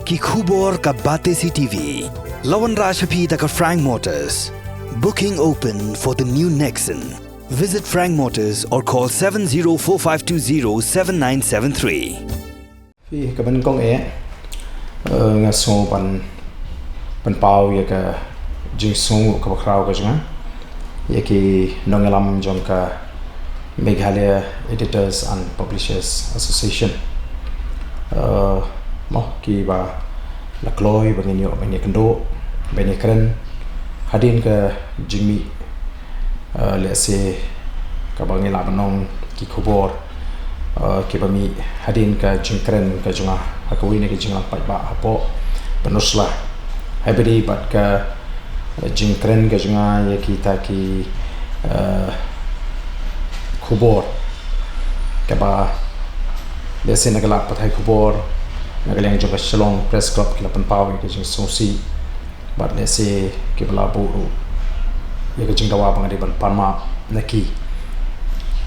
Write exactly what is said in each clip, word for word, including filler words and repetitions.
Ki khubor ka Batesi T V. La wanrah sha phi da ka Frank Motors. Booking open for the new Nexon. Visit Frank Motors or call seven zero four five two zero seven nine seven three. Phi ka ban kong eh, eh, nga sngew ban, ban paw ïa ka jingsngew kaba khraw ka jong nga ïa ki nongïalam jong ka Meghalaya Editors and Publishers Association. Eh, mo kiba la kloi ba ngin ïoh ban ïakynduh, ban ïakren hadien ka jingmih, eh, lehse kaba ngi lah ban ong ki khubor, eh, kiba mih hadien ka jingkren ka jong nga ha kawei na ki jingïalang paidbah hapoh Pynursla. Haba ïadei bad ka jingkren ka jong nga ïa kita ki, eh, khubor kaba lehse na ka lad pathai khubor, na ka liang jong ka Shillong Press Club ki la pynpaw ïa ka jingsngewsih bad lehse kiba la buh ruh ïa ka jingdawa ba nga dei ban pan map na ki.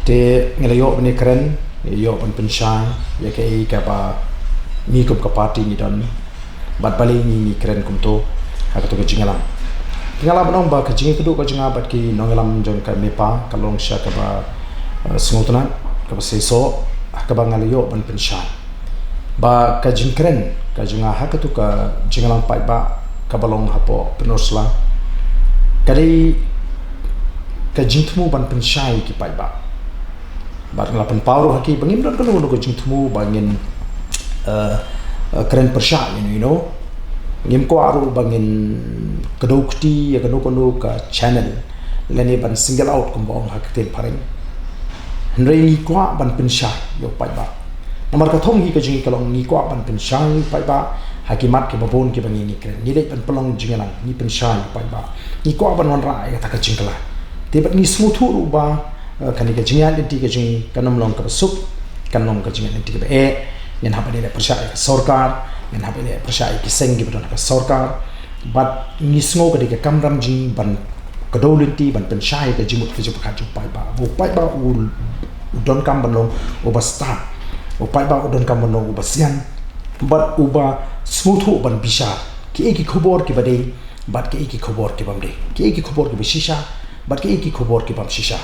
Te ngi la ïoh ban ïakren, ngi la ïoh ban pynshai ïa kaei kaba ngi kum ka party ngi don bad balei ngi, ngi kren kumto ha kato ka jingïalang. Te nga lah ban ong ba ka jingïakynduh ka jong nga bad ki nongïalam jong ka MEPA ka long sha kaba, eh, sngewtynnat, kaba seisoh, ha kaba nga la ïoh ban pynshai ba ka jingkren ka jong nga ha kato ka jingïalang paidbah kaba long hapoh Pynursla ka dei ka jingthmu ban pynshai ki paidbah. Bad nga la pynpaw ruh ha ki ba ngim don kano kano ka jingthmu ba ngin, eh, eh, kren pyrshah ïano ïano. Ngim kwah ruh ba ngin kdew kti ïa kano kano ka channel lane ban single out kumba ong ha ka ktien phareng. Hynrei ngi kwah ban pynshai ïa u paidbah. Namar ka thong hi ka jong ngi ka long ngi kwah ban pynshai ïa u paidbah ha ki mat kiba bun kiba ngi, ngi kren. Ngi leit ban pynlong jingïalang, ngi pynshai ïa u paidbah. Ngi kwah ban wanrah ïa kata ka jingkylla. Te bad ngi sngewthuh ruh ba, eh, kane ka jingïaid lynti ka jong ngi kan ym long kaba suk, kan long ka jingïaid lynti kaba eh. Ngin hap ban ïaleh pyrshah ïa ka sorkar, ngin hap ban ïaleh pyrshah ïa ki seng kiba don ha ka sorkar. Bad ngi sngew ka dei ka kamram jong ngi ban kdew lynti ban pynshai ïa ka jingmut ka jingpyrkhat jong u paidbah. U paidbah u, u donkam ban long uba stad. U paidbah u donkam ban long uba sian. Bad uba sngewthuh ban bishar kiei ki khubor kiba dei bad kiei ki khubor kibym dei, kiei ki khubor kiba shisha bad kiei ki khubor kibym shisha.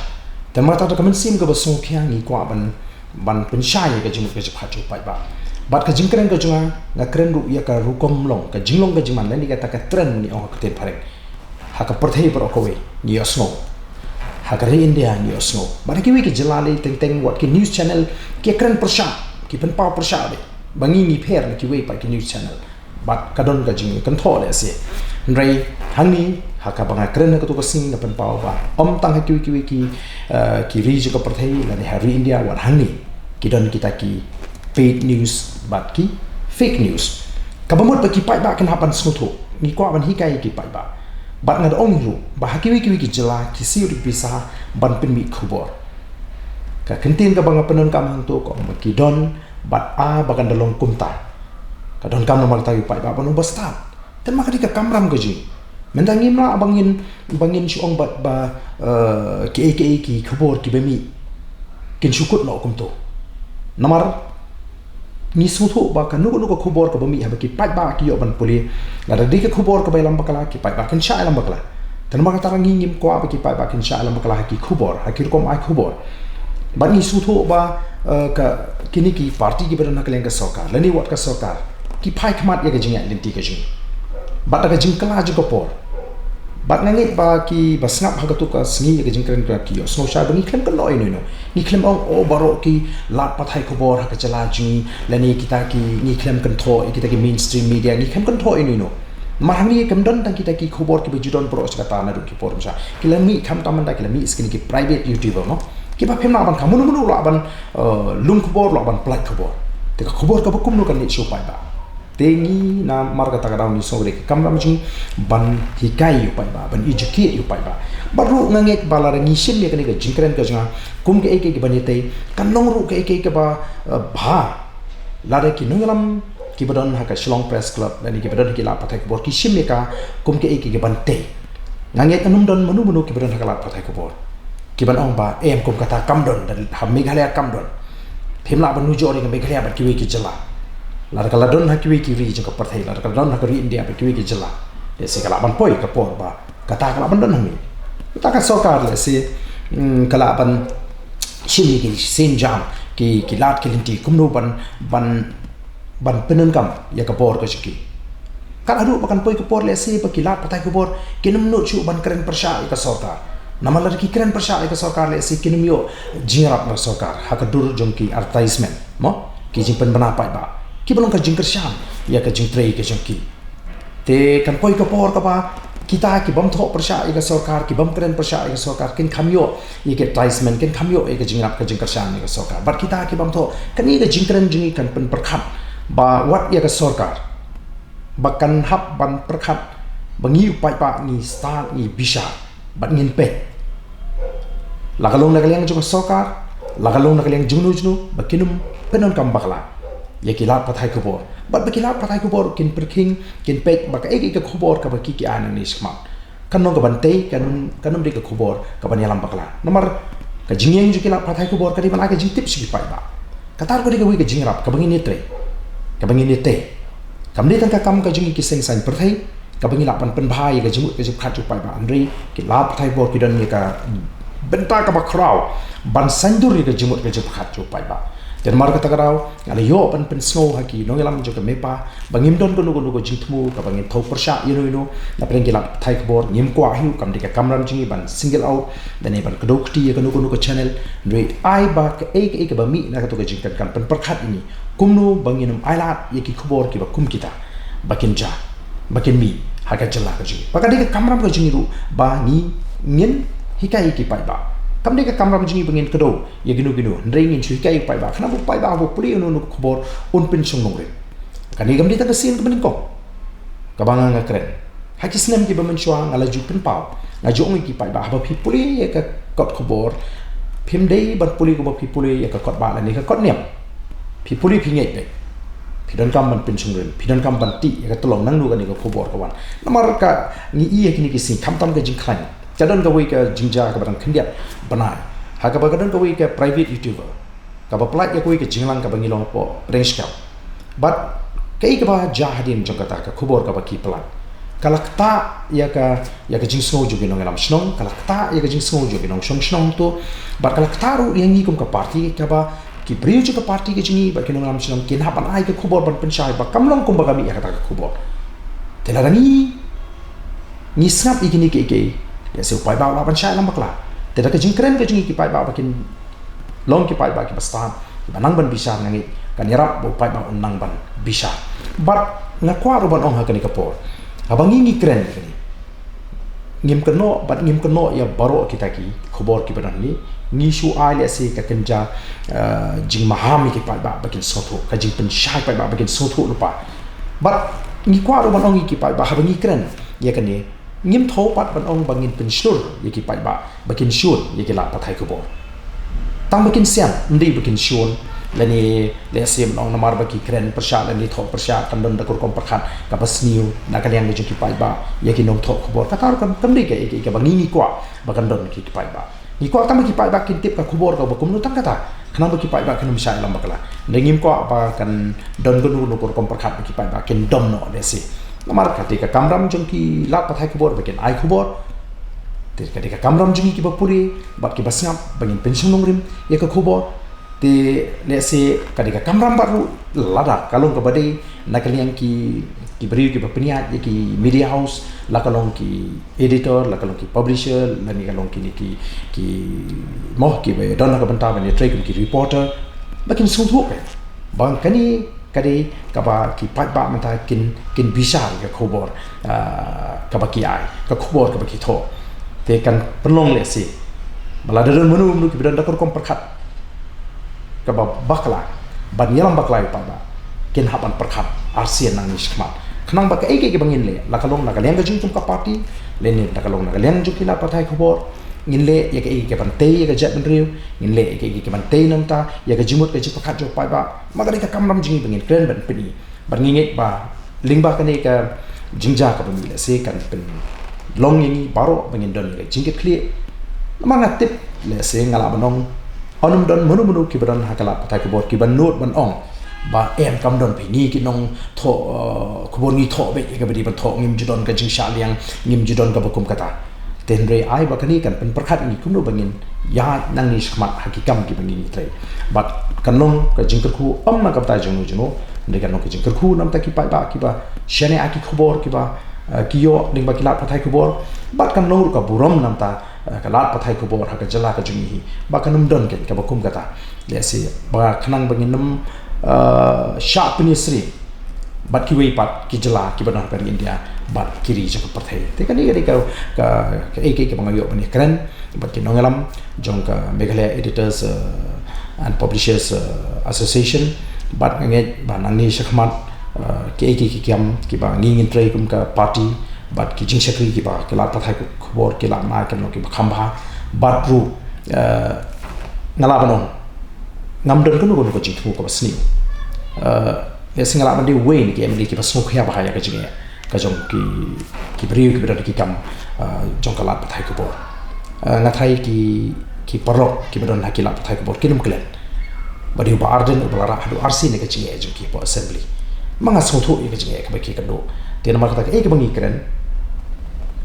Te namar kata ka mynsiem kaba sngewkhia ngi kwah ban, ban pynshai ïa ka jingmut ka jingpyrkhat jong u paidbah. Bad ka jingkren ka jong nga, nga kren ruh ïa ka rukom long, ka jinglong ka jingman, lane kata ka trend ngi ong ha ka ktien phareng. Ha ka pyrthei baroh kawei ngi ïohsngew. Ha ka ri India ngi ïohsngew. Bad ha kiwei ki jylla lei teng teng wat ki news channel ki kren pyrshah, ki pynpaw pyrshah de ba ngi ngi pher na kiwei pat ki news channel. Bad ka don ka jingkynthoh lehse. Hynrei hangne ha kaba nga kren ha kato ka sngi nga pynpaw ba ym tang ha kiwei kiwei ki, eh, ki ri jong ka pyrthei lane ha ri India, wat hangne ki don kita ki paid news bad ki fake news. Kaba mut ba ki paidbah kin hap ban sngewthuh. Ngi kwah ban hikai ïa ki paidbah. Bad nga da ong ruh ba ha kiwei kiwei ki jylla ki siew da ki pisa ban pynmih khubor. Ka kyntien kaba nga pyndonkam hangto ka ong ba ki don bad a ba kan da long kumta. Ka donkam namar kata ïa u paidbah ban long uba stad. Te namar ka dei ka kamram ka jong ngi. Mynta ngim lah ba ngin, ba ngin shu ong ba, ba, eh, kiei kiei ki khubor kiba mih kin shu kut noh kumto. Namar ngi sngewthuh ba kano kano ka khubor kaba mih haba ki paidbah ki ïoh ban pule, lada dei ka khubor kaba ïalam bakla, ki paidbah kin shah ïalam bakla. Te namar kata ngi ngim kwah ba ki paidbah kin shah ïalam bakla ha ki khubor, ha ki rukom ai khubor. Bad ngi sngewthuh ba, eh, ka, kine ki party kiba don ha ka liang ka sorkar lane wat ka sorkar ki phai khmat ïa ka jingïaid lynti ka jong ngi. Bad da ka jingkylla jong ka por. Bad nga ngeit ba kiba sngap ha kato ka sngi ïa ka jingkren ka ki ïohsngew shai ba ngi khlem kynnoh ïano ïano. Ngi khlem ong, oh, baroh ki lad pathai khubor ha ka jylla jong ngi lane kita ki, ngi khlem kynthoh ïa kita ki mainstream media, ngi khlem kynthoh ïano ïano. Namar hangne kam don tang kita ki khubor kiba ju don baroh shi katta naduh ki por ba sha. Ki la mih khamtam mynta, ki la mih sa kine ki private YouTuber, no? Kiba phim lah ban kham, mano mano lah ban, eh, lum khubor, lah ban pyllait khubor. Te ka khubor kaba kumno kan leit sha u paidbah. Te ngi namar kata ka daw ngi sngew ka dei ka kamram jong ngi ban hikai ïa u paidbah, ban educate ïa u paidbah. Bad ruh nga ngeit ba lada ngi shim ïa kane ka jingkren ka jong nga kum kaei kaei kaban ïatei, kan long ruh kaei kaei kaba, eh, bha. Lada ki nongïalam kiba don ha ka Shillong Press Club lane kiba don ha ki lad pathai khubor ki shim ïa ka kum kaei kaei kaban tei. Nga ngeit kan ym don mano mano kiba don ha ka lad pathai khubor kiban ong ba em kum kata kam don, da ha Meghalaya kam don. Phim lah ban nujor ïa ka Meghalaya bad kiwei ki jylla. Lada ka la don ha kiwei ki ri jong ka pyrthei, lada ka la don ha ka ri India bad kiwei ki jylla, lehse ka lah ban poi ka por ba kata ka lah ban don hangne. Kata ka sorkar lehse, mm, ka lah ban shim ïa ki sienjam, ki, ki lad ki lynti kumno ban, ban, ban pyndonkam ïa ka bor ka jong ki. Kat haduh ba kan poi ka por lehse ba ki lad pathai khubor kin ym nud shuh ban kren pyrshah ïa ka sorkar. Namar lada ki kren pyrshah ïa ka sorkar lehse kin ym ïoh jingïarap na ka sorkar ha ka dur jong ki advertisement, mo, ki jingpynbna paidbah kiba long ka jingkyrshan ïa ka jingtrei ka jong ki. Te kan poi ka por kaba kita ki bym thoh pyrshah ïa ka sorkar, ki bym kren pyrshah ïa ka sorkar, kin kham ïoh ïa ki advertisement, kin kham ïoh ïa ka jingïarap ka jingkyrshan ïa ka sorkar. Bad kita ki bym thoh, kane ka jingkren jong ngi kan pynpyrkhat ba wat ïa ka sorkar ba kan hap ban pyrkhat ba ngi u paidbah ngi stad, ngi bishar bad ngin peit, la ka long na ka liang jong ka sorkar, la ka long na ka liang jong no jong no, ba kin ym pyndonkam bakla ïa ki lad pathai khubor. Bad ba ki lad pathai khubor kin pyrkhing, kin peit ba kaei kaei ka khubor kaba ki, ki ai nangne shakhmat kan long kaban tei, kan, kan ym dei ka khubor kaban ïalam bakla. Namar ka jingïeng jong ki lad pathai khubor ka dei ban ai ka jingtip sha ki paidbah. Kata ruh ka dei kawei ka jingïarap kaba ngin ïatrei, kaba ngin ïatei. Kam dei tang ka kam ka jong ngi ki seng saiñ pyrthei kaba ngi lah ban pynbha ïa ka jingmut ka jingpyrkhat jong u paidbah, hynrei ki lad pathai khubor ki don ïa ka bynta kaba khraw ban saiñdur ïa ka jingmut ka jingpyrkhat jong u paidbah. Te namar kata ka daw nga la ïoh ban pynsngew ha ki nongïalam jong ka MEPA ba ngim don kano kano ka jingthmu kaba ngin thew pyrshah ïano ïano na pdeng ki lad pathai khubor. Ngim kwah hi, kam dei ka kamram jong ngi ban single out lane ban kdew kti ïa kano kano ka channel. Hynrei ai ba kaei kaei kaba mih na kato ka jingkren kan pynpyrkhat ïa ngi kumno ba ngin ym ailad ïa ki khubor kiba kum kita ba kin jia, ba kin mih ha ka jylla ka jong ngi. Ba ka dei ka kamram ka jong ngi ruh ba ngi, ngin hikai ïa ki paidbah. Kam dei ka kamram jong ngi ba ngin kdew ïa kino kino, hynrei ngin shu hikai ïa ki paidbah, khnang ba u paidbah haba u pule ïa uno uno u khubor un pynshong nongrim. Kane kam dei tang ka sien kaba nyngkong kaba nga, nga kren. Ha ki snem kiba mynshuwa nga la ju pynpaw, nga ju ong ïa ki paidbah, haba phi pule ïa ka kot khubor, phim dei ban pule kumba phi pule ïa ka kot bah lane ka kot niam. Phi pule phi ngeit beit, phi donkam ban pynshong nongrim, phi donkam ban tih ïa ka tyllong nangno kane ka khubor ka wan. Namar ka, ngi i ïa kine ki sngi khamtam ka jingkhlaiñ, ka don kawei ka jingjia kaba dang khyndiat bnai ha kaba ka don kawei ka private YouTuber kaba pynlait ïa kawei ka jingïalang kaba ngi long hapoh pdeng shkam. Bad kaei kaba jia hadien jong kata ka khubor kaba ki pynlait, ka la ktah ïa ka, ïa ka jingsngew jong ki nongïalam shnong, ka la ktah ïa ka jingsngew jong ki nongshong shnong to, bad ka la ktah ruh ïa ngi kum ka party, kaba ki briew jong ka party ka jong ngi bad ki nongïalam shnong kin hap ban ai ka khubor ban pynshai ba kam long kumba ka mih ïa kata ka khubor. Te lada ngi, ngi sngap ïa kine kiei kiei, lehse u paidbah u lah ban shah ïalam bakla. Te da ka jingkren ka jong ngi ki paidbah ba kin long ki paidbah kiba stad, kiba nang ban bishar, nga ngeit kan ïarap ba u paidbah un nang ban bishar. Bad nga kwah ruh ban ong ha kane ka por, haba ngi, ngi kren ïa kane, ngim kynnoh bad ngim kynnoh ïa baroh kita ki khubor kiba don hangne. Ngi shu ai lehse ka kynja, eh, jingmaham ïa ki paidbah ba kin sngewthuh, ka jingpynshai paidbah ba kin sngewthuh lypa. Bad ngi kwah ruh ban ong ïa ki paidbah, haba ngi kren ïa kane, ngim thew pat ban ong ba ngin pynshlur ïa ki paidbah ba kin shun ïa ki lad pathai khubor. Tang ba kin sian, ym dei ba kin shun, lane lehse ban ong namar ba ki kren pyrshah lane thoh pyrshah kan don da ka rukom pyrkhat kaba sniew na ka liang ka jong ki paidbah ïa ki nongthoh khubor. Kata ruh kam, kam dei ka, ka, kaba ngi, ngi kwah ba kan don ki, ki paidbah. Ngi kwah tang ba ki paidbah kin tip ka khubor kaba kumno, tang kata, khnang ba ki paidbah kin ym shah ïalam bakla. Hynrei ngim kwah ba kan don kano kano ka rukom pyrkhat ba ki paidbah kin dom noh lehse. Namar ka dei ka kamram jong ki lad pathai khubor ba kin ai khubor. Te ka dei ka kamram jong ngi kiba pule bad kiba sngap ba ngin pynshong nongrim ïa ka khubor. Te lehse ka dei ka kamram bad ruh, lada ka long kaba dei na ka liang ki, ki briew kiba pynïaid ïa ki media house, la ka long ki editor, la ka long ki publisher, lane ka long kine ki, ki, mo, kiba don ha ka bynta ban ïatrei kum ki reporter, ba kin sngewthuh ba kane ka dei kaba ki paidbah mynta kin, kin bishar ïa ka khubor, ah, kaba ki ai, ka khubor kaba ki thoh. Te kan pynlong lehse ba lada don mano mano kiba don da ka rukom pyrkhat kaba bakla ban ïalam bakla ïa u paidbah, kin hap ban pyrkhat arsien nangne shakhmat, khnang ba kaei kaei kaba ngin leh, la ka long na ka liang ka jong ngi kum ka party lane la ka long na ka liang jong ki lad pathai khubor, ngin leh ïa kaei kaei kaban tei ïa ka jaitbynriew, ngin leh ïa kaei kaei kaban tei na ka bynta ïa ka jingmut ka jingpyrkhat jong u paidbah. Ma ka dei ka kamram jong ngi ba ngin kren ban pyni. Bad ngi ngeit ba lyngba kane ka jingjia kaba mih lehse kan pynlong ïa ngi baroh ba ngin don ïa ka jingkitkhlieh. Namar nga tip lehse, nga lah ban ong, un ym don mano mano kiba don ha ka lad pathai khubor kiba nud ban ong Ba em, kam don phi, ngi ki nongthoh khubor ngi thoh beit ïa kaba dei ban thoh, ngim ju don ka jingshah liang, ngim ju don kaba kum kata. Te hynrei ai ba kane kan pynpyrkhat ïa ngi kumno ba ngin ïaid nangne shakhmat ha ki kam kiba ngi trei. Bad kan long ka jingkyrkhu ym na ka bynta jong uno jong uno, hynrei kan long ka jingkyrkhu na ka bynta ki paidbah kiba shaniah ïa ki khubor kiba ki ïoh lyngba ki lad pathai khubor. Bad kan long ruh ka burom na ka bynta ka lad pathai khubor ha ka jylla ka jong ngi hi, ba kan ym don keiñ kaba kum kata. Lehse ba khnang ba ngin ym shah pynïasyriem bad kiwei pat ki jylla kiba don ha India bad ki ri jong ka pyrthei. Te kane ka dei ka, ka, kaei kaei kaba nga ïoh ban ïakren bad ki nongïalam jong ka Meghalaya Editors and Publishers Association. Bad nga ngeit ba nangne shakhmat kiei kiei ki kam kiba ngi ngin trei kum ka party bad ki jingshakri kiba ki lad pathai khubor ki lah ban ai kan long kiba kham bha. Bad ruh nga lah ban ong ngam don kano kano ka jingthmu kaba sniew. Lehse nga lah ban dei uwei na ki MLA kiba sngewkhia bha ïa ka jingeh ka jong ki, ki briew kiba don ki kam jong ka lad pathai khubor. Nga tharai ki, ki paralok kiba don ha ki lad pathai khubor kin ym klet ba dei u Bah Ardent uba la rah haduh arsien ïa ka jingeh jong ki hapoh Assembly. Ma nga sngewthuh ïa ka jingeh kaba ki kynduh. Te namar kata kaei kaba ngi kren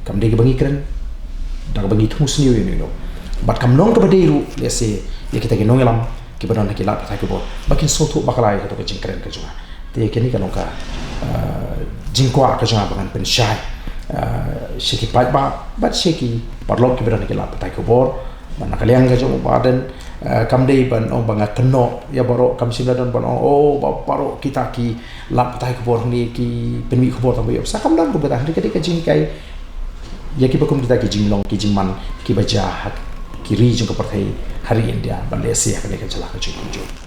kam dei kaba ngi kren da kaba ngi thmu sniew ïa uno uno. Bad kam long kaba dei ruh lehse ïa kita ki nongïalam kiba don ha ki lad pathai khubor ba kin sngewthuh bakla ïa kato ka jingkren ka jong nga. Te kane ka long ka jingkwah ka jong nga ba ngan pynshai sha ki paidbah bad sha ki paralok kiba don ha ki lad pathai khubor. Bad na ka liang ka jong u Bah Ardent kam dei ban ong ba nga kynnoh ïa baroh, kam shym la don ban ong oh ba baroh kita ki lad pathai khubor hangne ki pynmih khubor tang ba ïoh pisa, kam don kumta. Hynrei ka dei ka jinghikai ïa kiba kum kita ki jinglong ki jingman kiba jia ha ki ri jong ka pyrthei, ha ri India bad lehse ha kane ka jylla ka jong ngi.